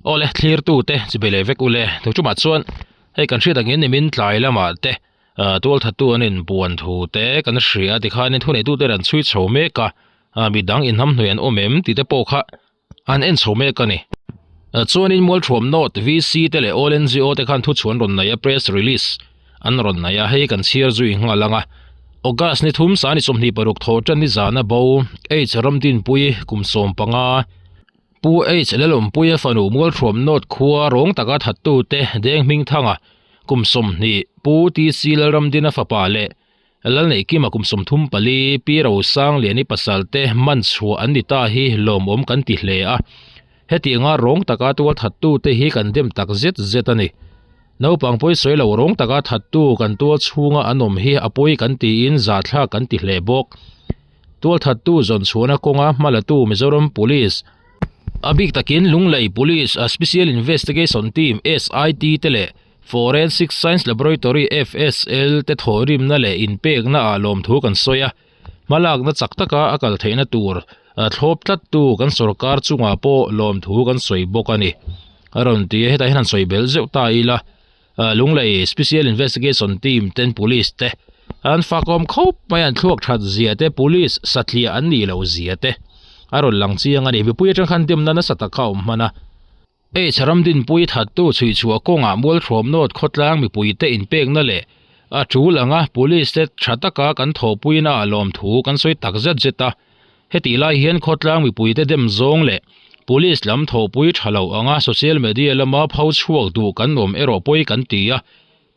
Awle thlirtu te chi be leh vek ule thu tumah chuan hei kan hriat angin nimin tlai lamah te ah tual thattu an inbuan thu te kan hria tikhanin thuneitu ten an chhui chho mek a ah midang inhnamhnawih an awm em tih te pawh kha an en chho mek a ni. Chuanin Mualthuam North VC te leh All NGO te khan thuchhuan rawn nei a, press release an rawn nei a, hei kan chhiar zui nghal ang a. August ni thum sani 26 thaw tan ni zana bo H Ramdinpui kum 15, Pu H Lalawmpuia fanu Mualthuam North khua rawng taka thattute Deng Hmingthanga kum 20, Pu TC Lalramdina fapa leh Lalneihkima kum 34, Pi Rosangliani pasal te man chhuah an ni ta hi lawmawm kan ti hle a. Hetianga rawng taka tual thattu te hi kan dem tak zet zet a ni. Naupang pawi sawi lo rawng taka thattu kan tual chhunga an awm hi a pawi kan tiin zahthlak kan ti hle bawk. Tual thattu zawn chhuahna kawnga hmalatu Mizoram Police, a bik takin Lunglei Police Special Investigation Team, SIT, te leh Forensic Science Laboratory, FSL, te thawhrimna leh inpekna ah lawmthu kan sawi a, hmalakna chak taka a kal theihna tur thlawp tlattu kan sorkar chungah pawh lawmthu kan sawi bawk a ni. A rawn ti a, hetah hian han sawi belh zeuh ta ila, Lunglei Special Investigation Team ten Police te an fakawm khawp mai, an thluak that zia te, Police satliah an nih loh zia te a rawn lang chiang a ni. Mipui atang khan demna nasa tak kha a awm hman a. H Ramdinpui thattu chhuihchhuah kawngah Mualhrawm North khawtlang mipuite inpekna leh a tul anga Police te tha taka kan thawhpuina ah lawmthu kan sawi tak zet zet a. Hetih lai hian khawtlang mipuite dem zawng leh Police lam thawhpui tha lo anga social media lama pho chhuak duh kan awm erawh pawi kan ti a.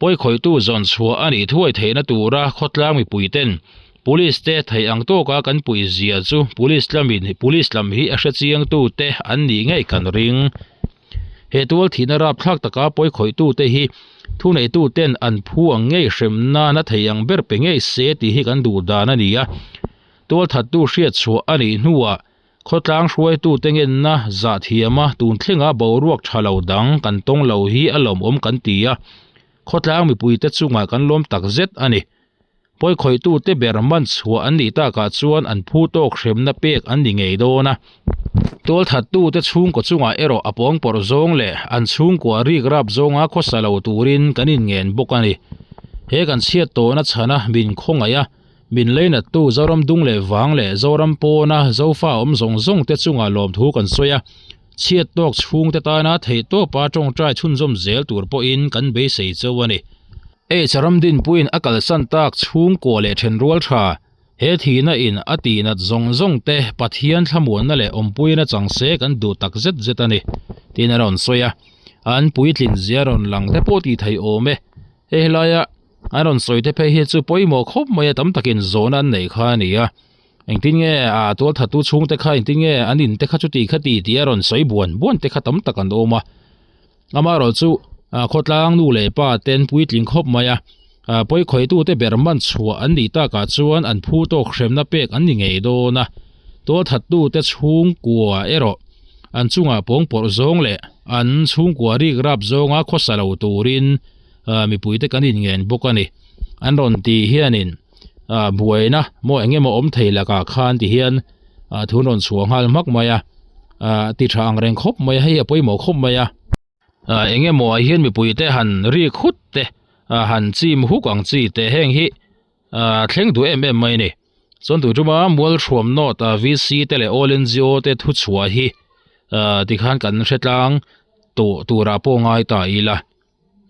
Pawikhawihtu zawn chhuah a nih thuai theihna tura khawtlang mipuiten Police te theih ang tawka kan puih zia chu Police lamin Police lam hi a hrechiangtu te an nih ngei kan ring. He tual thihna rapthlak taka pawikhawihtu te hi thuneitu ten an phu ang ngei hremna na thei ang ber pe ngei se tih hi kan duh dan a ni a. Tualthattu hriat chhuah a nih hnuah Khawtlang hruaitute ngenna zah thiama tun thlenga boruak tha lo dang kan tawng lo hi a lawmawm kan ti a, khawtlang mipuite chungah kan lawm tak zet a ni. Pawikhawitute ber man chhuah an nih takah chuan an phu tawk hremna pek an ni ngei dawn a. Tualthattute chhungkaw chungah erawh a pawngpawrh zawng leh an chhungkua rik rap zawnga khawsa lo turin kan inngen bawk a ni. He kan chhiat tawhna chhana min khawngaih a, Min leinattu Zoram dung leh vang leh Zoram pawna Zofa awm zawng zawng te chungah lawmthu kan sawi a, chhiat tawk chhungte tana theihtawpa tawngtai chhunzawm zel tur pawhin kan beisei chauh a ni. H Ramdinpuiin a kalsan tak chhungkua leh thenrual tha, he thihna in a tihnat zawng zawng te Pathian thlamuanna leh awmpuina chang se kan duh tak zet zet a ni, tiin a rawn sawi a. An puitlin zia rawn lang te pawh tih theih awm e. Hei helaia An rawn sawi te phei hi chu pawimawh khawp mai a, tam takin zawhna an neih kha a ni a. Engtin nge a tualthattu chhungte kha engtin nge an in te kha chuti kha ti tih a rawn sawi buan buan te kha tam tak an awm a. Amaherawh chu khawtlang nu leh pa ten puitling khawp mai a, pawikhawitute ber man chhuah an nih takah chuan an phu tawk hremna pek an ni ngei dawn a. Tualthattute chhungkua erawh an chungah pawngpawrh zawng leh an chhungkua rik rap zawnga khawsa lo turin Mipuite kan inngen bawk a ni. An rawn tih hianin buaina maw eng emaw awm thei lakah khan ti hian thu an rawn chhuah nghal hmak mai a, ti tha ang reng khawp mai a, hei a pawimawh khawp mai a. Eng emaw ah hian mipuite han rik hut te, han chim huk ang chi te heng hi thleng duh em em mai a ni. Chuan tun tuma Mualhruam North VC te leh All NGO te thuchhuah hi tikhan kan hretlang tawh turah pawh ngai ta ila.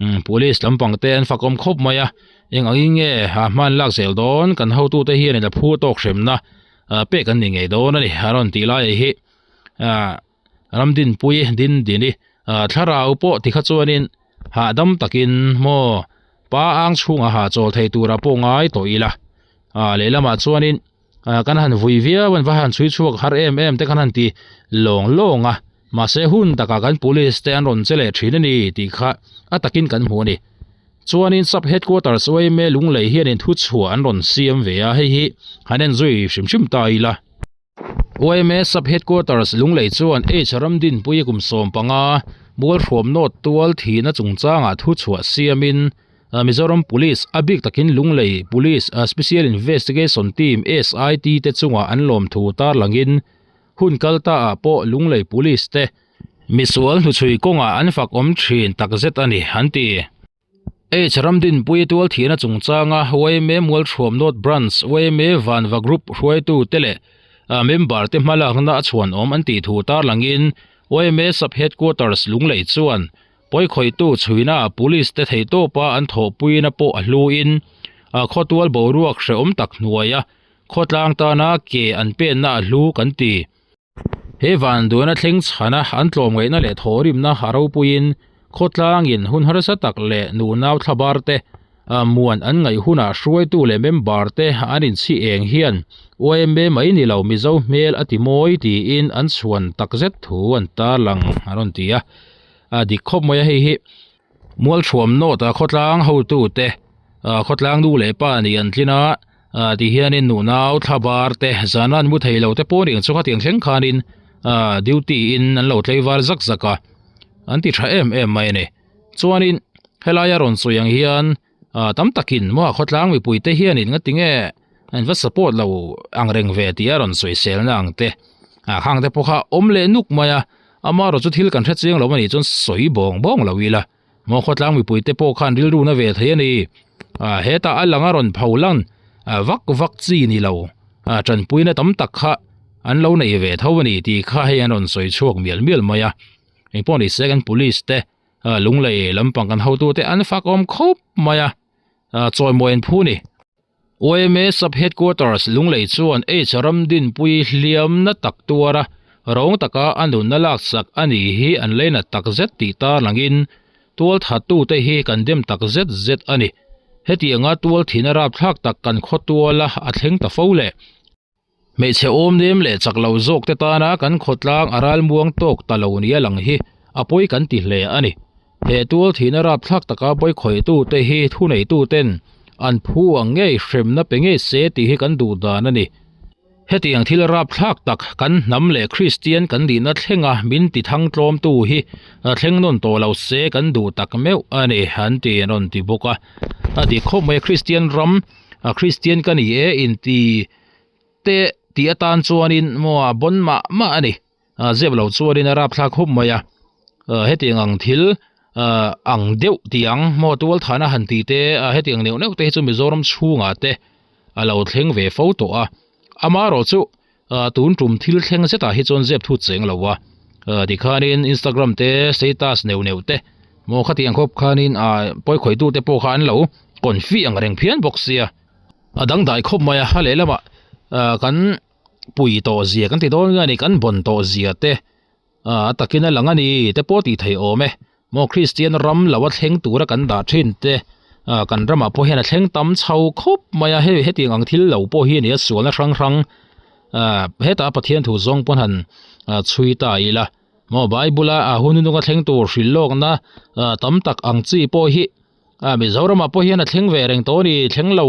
Umm police lampang te an fakawm khawp mai a eng angin nge a hman lak zel dawn kan hotute hian in a phu tawk hremna ah pek an ni ngei dawn a ni a rawn tih lai hi ah Ramdinpui Dindini ah thlarau pawh tikha chuanin hahdam takin maw pa ang chhungah ha chawl thei tura pawh ngai tawh ila ah lehlamah chuanin ah kan han vui viau an va han chhui chhuak har em em te khan han ti lawng lawng a mahse hun takah kan police te an rawn che leh thin a ni tih kha a takin kan hmu a ni chuanin sub headquarters yma lunglei hianin thu chhuah an rawn siam ve a hei hi han en zui hrim hrim ta ila yma sub headquarters lunglei chuan H Ramdinpui kum 15 Mualhruam North tual thihna chungchangah thu chhuah siamin Mizoram Police, a bik takin Lunglei Police Special Investigation Team, SIT, te chungah an lawmthu tarlangin hun kal ta ah pawh Lunglei Police te. Misual hnuchhui kawngah an fak awm thin takzet a ni, an ti. H Ramdinpui tualthihna chungchanga yma Mualthuam North Branch yma Vanva Group hruaitute leh member te hmalakna a chhuanawm an tih thu tarlangin yma Sub Headquarters Lunglei chuan pawikhawihtu chhuina Police te theihtawpa an thawhpuina pawh a hluin khawtual boruak hrehawm tak hnuaia khawtlang tana ke an penna a hlu kan ti. He vanduaina thleng chhana an tlawmngaihna leh thawhrimna a ropuiin khawtlangin hun harsa tak leh nunau thlabar te muan an ngaih hunah hruaitu leh member te an inchhi eng hian yma mai ni lo Mizo hmel a ti mawi tiin an chhuan takzet thu an tarlang a rawn ti a. A dik khawp mai a hei hi. Mualthuam nawt a khawtlang hotute khawtlang nu leh pa nih an tlin a, ti hianin nunau thlabar te zan an mu thei lo te pawh eng chu khatiang thleng khanin duty in an lo tlei var zak zak a, an ti tha em em mai a ni. Chuanin helaia rawn sawi ang hian tam takin maw khawtlang mipui te hianin nga tinge an va support lo ang reng ve tih a rawn sawi selna ang te ah khang te pawh kha awm leh nuk mai a. Amaherawh chu thil kan hre chiang lo a nih chuan sawi bawng bawng lo ila, maw khawtlang mipuite pawh khan rilru na ve thei a ni. Ah hetah a lang a rawn pho lan vak vak chi ni lo, ah tanpuina tam tak kha an lo nei ve tho a ni tih kha hei an rawn sawi chhuak mial mial mai a. Engpawh ni se kan police te lunglei lampang kan hotute an fak awm khawp mai a, chawimawi an phu ni. Yma Sub Headquarters Lunglei chuan H Ramdinpui hliamna tak tuara rawng taka a nunna laksak a ni hi an leinat tak zet tih tarlangin tualthattute hi kan dem tak zet zet a ni. Hetianga tualthina rapthlak tak kan khawtuala a thleng ta fo le. Hmeichhe awmnem leh chak lo zawk te tana kan khawtlang a ralmuang tawk ta lo nia lang hi a pawi kan ti hle a ni. He tual thihna rapthlak taka pawi khawihtute hi thuneituten an phu ang ngei hremna pe ngei se tih hi kan duh dan a ni. Hetiang thil rapthlak tak kan hnam leh Kristian kan nihna thlenga min ti thang tlawmtu hi thleng nawn tawh lo se kan duh tak meuh a ni an ti an rawn ti bawk a. A dik khawp mai a Kristian ram a Kristian ka ni e inti te tih atan chuanin maw a bawn mah mah a ni ah zep lo chuanin a rapthlak khawp mai a ah hetiang ang thil ah ang deuh tih ang maw tual thahna han tih te ah hetiang neuh neuh te hi chu Mizoram chhungah te a lo thleng ve fo tawh a amaherawh chu ah tun tum thil thleng zetah hi chuan zep thut cheng lo a ah tikhanin Instagram te status neuh neuh te maw khatiang khawp khanin ah pawi khawihtu te pawh kha an lo confi ang reng phian bawk sia. A dangdai khawp mai a, a lehlamah ah kan pui tawh zia kan ti dawn nge a ni kan bawn tawh zia te ah a takin a lang a ni te pawh tih theih awm e. Maw Kristian ram lo a thleng tura kan dah thin te ah kan ramah pawh hian a thleng tam chho khawp mai a, hei hetiang ang thil lo pawh hi a ni a sualna hrang hrang ah hetah Pathian thu zawng pawn han ah chhui ta ila maw Bible a ah hun hnung a thleng tur hrilh lawkna ah tam tak ang chi pawh hi Ah Mizoramah pawh hian a thleng ve reng tawh a ni, thleng lo,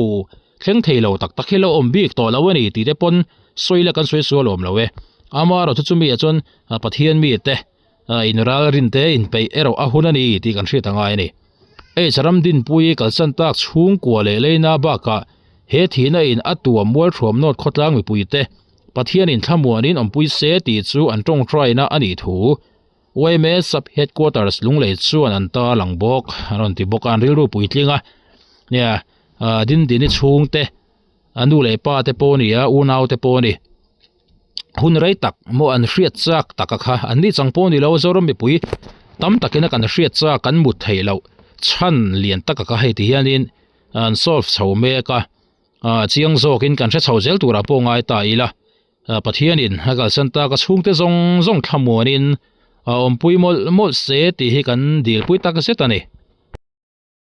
thleng thei lo tak tak hi lo awm bik tawh lo a ni tih te pawn sawi la kan sawi sual awm lo e. Amaherawhchu chu mi ah chuan Pathian mi te in ralrin te inpeih erawh a hun a ni tih kan hriat a ngai a ni. H Ramdinpui kalsan tak chhungkua leh leina bakah he thihna in a tuam mualthuam nawt khawtlang mipui te Pathianin thlamuanin awmpui se tih chu an tawngtaina a nih thu Yma Sub Headquarters Lunglei chuan an tar lang bawk an rawn ti bawk a, an rilru puitling a, nia Dindini chhungte a nu leh pa te pawh a ni a, unau te pawh a ni. Hun rei tak maw an hriat chak tak a kha, an ni chang pawh a ni lo, Zoram mipui tam takin a kan hriat chak kan mut theih loh chhan lian tak a kha hei ti hianin an solve chho mek a, chiang zawkin kan hre chho zel turah pawh ngai ta ila. Pathianin a kalsan tak a chhungte zawng zawng thlamuanin a awmpui mawlh mawlh se tih hi kan dilpui tak zet a ni.